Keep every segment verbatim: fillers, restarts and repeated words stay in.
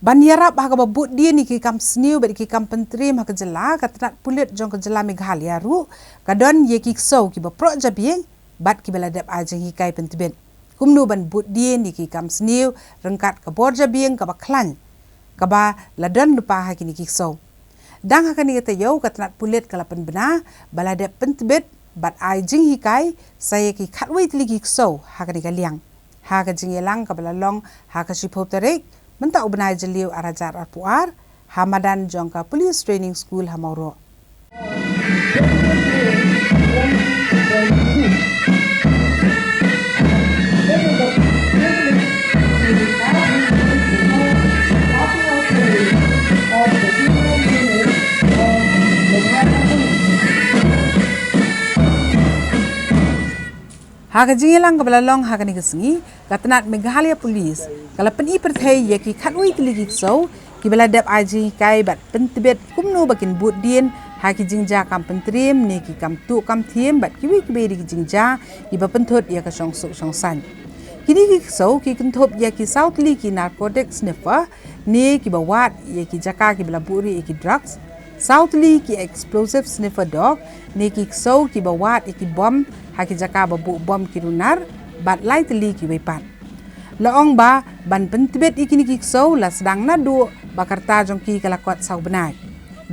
Ban ïarap ha kaba bud dien ïa ki kam sniew bad ïa ki kam pyntriem ha ka jylla, ka tnat pulit jong ka jylla Meghalaya ruh ka don ïa ki ksew kiba proh jabieng bad kiba la dep ai jinghikai pyntbit kumno ban bud dien ïa ki kam sniew ryngkat ka bor jabieng kaba khlaiñ kaba la don lypa ha kine ki ksew. Dang ha kane ka taïew, ka tnat pulit ka la pynbna ba la dep pyntbit bad ai jinghikai sa ïa ki khatwei tylli ki ksew ha kane ka liang. Ha ka jingïalang kaba la long ha ka shiphew tarik mynta u bnai Jylliew ar hajar arphew ar, ha madan jong ka Police Training School ha Mawroh. Ha ka jingïalang kaba la long ha kane ka sngi, ka tnat Meghalaya Police ka la pyni pyrthei ïa ki khatwei tylli ki ksew kiba la dep ai jinghikai bad pyntbit kumno ba kin bud dien ha ki jingjia kam pyntriem ne ki kam tuh kam thiem bad kiwei kiwei de ki jingjia kiba pynthut ïa ka shongsuk shongsaiñ. Kine ki ksew ki kynthup ïa ki saw tylli ki narcotic sniffer ne kiba wad ïa ki jaka kiba la buhrieh ïa ki drugs, saw tylli ki explosive sniffer dog ne ki ksew kiba wad ïa ki bom ha ki jaka ba buh bom ki runar bad lai tylli kiwei pat. La ong ba ban pyntbit ïa kine ki ksew la sdang naduh ba ka rta jong ki ka la kot saw bnai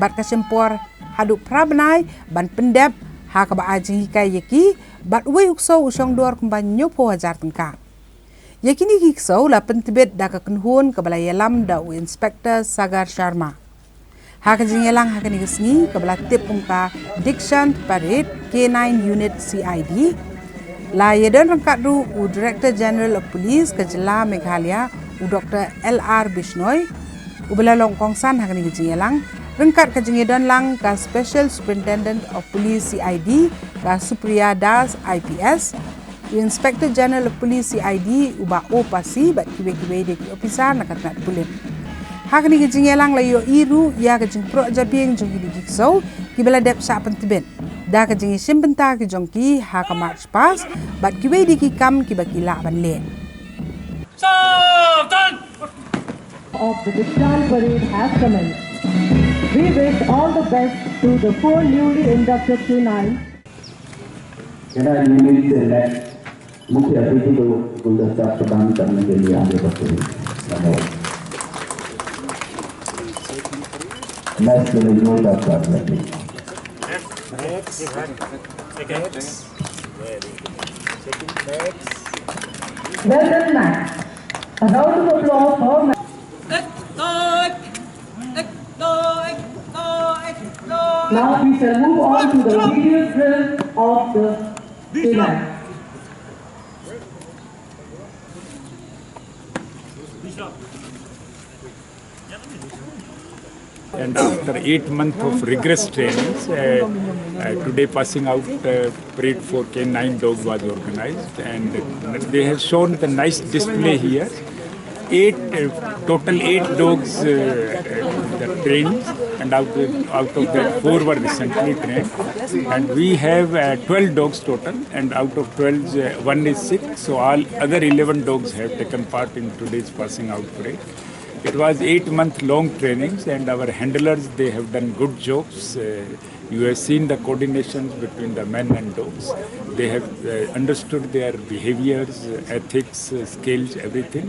bad ka shim por haduh phra bnai ban pyndep ha kaba ai jinghikai ïa ki bad uwei u ksew u shong dor kumba hynñiewphew hajar tyngka. Ïa kine ki ksew la pyntbit da ka kynhun kaba la ïalam da u Inspector Sagar Sharma. Ha ka jingïalang ha kane ka sngi kaba la tip kum ka Dikshant Parade K nine Unit C I D, la ïadon ryngkat ruh u Director General of Police ka jylla Meghalaya, u Doctor L R Bishnoi, uba la long kongsan ha kane ka jingïalang, ryngkat ka jingïadon lang ka Special Superintendent of Police C I D ka Supriya Das I P S, u Inspector General of Police C I D u Bah O Passy bad kiwei kiwei de ki ophisar na ka tnat pulit. Ha kane ka jingïalang la ïohi ruh ïa ka jingproh jabieng jong kine ki ksew kiba la dep shah pyntbit da ka jingïashim bynta ki jong ki ha ka march past bad kiwei de ki kam kiba ki lah ban leh. Of the Dikshant Parade has commenced. We wish all the best to the four newly inducted K nine. Can I invite the next मुख्य अतिथि को गुलदस्ता प्रदान करने के लिए आगे बढ़ते हैं? धन्यवाद। Next, we will invite Doctor Abdul Latif. Next. Second. Well done, Max. A round of applause for Max. Now we shall move on to the video drill of the event. And after eight months of rigorous trainings, uh, uh, today passing out, uh, parade for K nine dog was organized, and they have shown the nice display here. Eight, uh, total eight dogs, uh, uh, that trained, and out of, out of that, four were recently trained, and we have, uh, twelve dogs total, and out of twelve, uh, one is sick, so all other eleven dogs have taken part in today's passing out parade. It was eight month long trainings, and our handlers, they have done good jobs. Uh, you have seen the coordination between the men and dogs. They have, uh, understood their behaviors, uh, ethics, uh, skills, everything,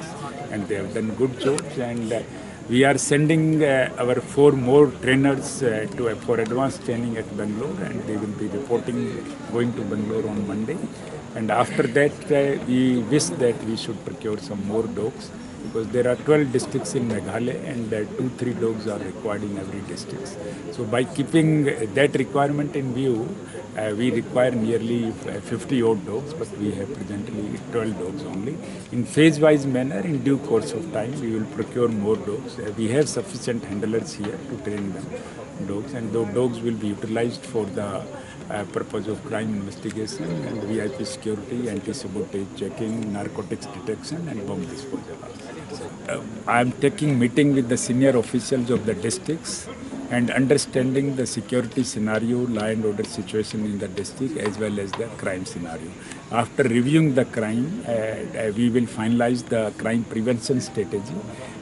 and they have done good jobs. And, uh, we are sending, uh, our four more trainers, uh, to, uh, for advanced training at Bangalore, and they will be reporting, going to Bangalore on Monday. And after that, uh, we wish that we should procure some more dogs, because there are twelve districts in Meghalaya, and, uh, two, three dogs are required in every district. So by keeping that requirement in view, uh, we require nearly, uh, fifty odd dogs, but we have presently twelve dogs only. In phase-wise manner, in due course of time, we will procure more dogs. Uh, we have sufficient handlers here to train them, dogs, and those dogs will be utilized for the, uh, purpose of crime investigation and V I P security, anti-sabotage checking, narcotics detection, and bomb disposal. Uh, I am taking meeting with the senior officials of the districts and understanding the security scenario, law and order situation in the district, as well as the crime scenario. After reviewing the crime, uh, uh, we will finalize the crime prevention strategy,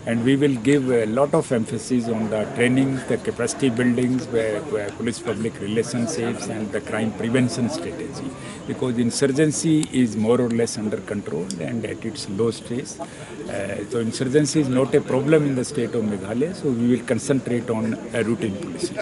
and we will give a lot of emphasis on the training, the capacity buildings, where, where police public relationships, and the crime prevention strategy, because insurgency is more or less under control and at its low stage. Uh, so insurgency is not a problem in the state of Meghalaya, so we will concentrate on uh, routine policing.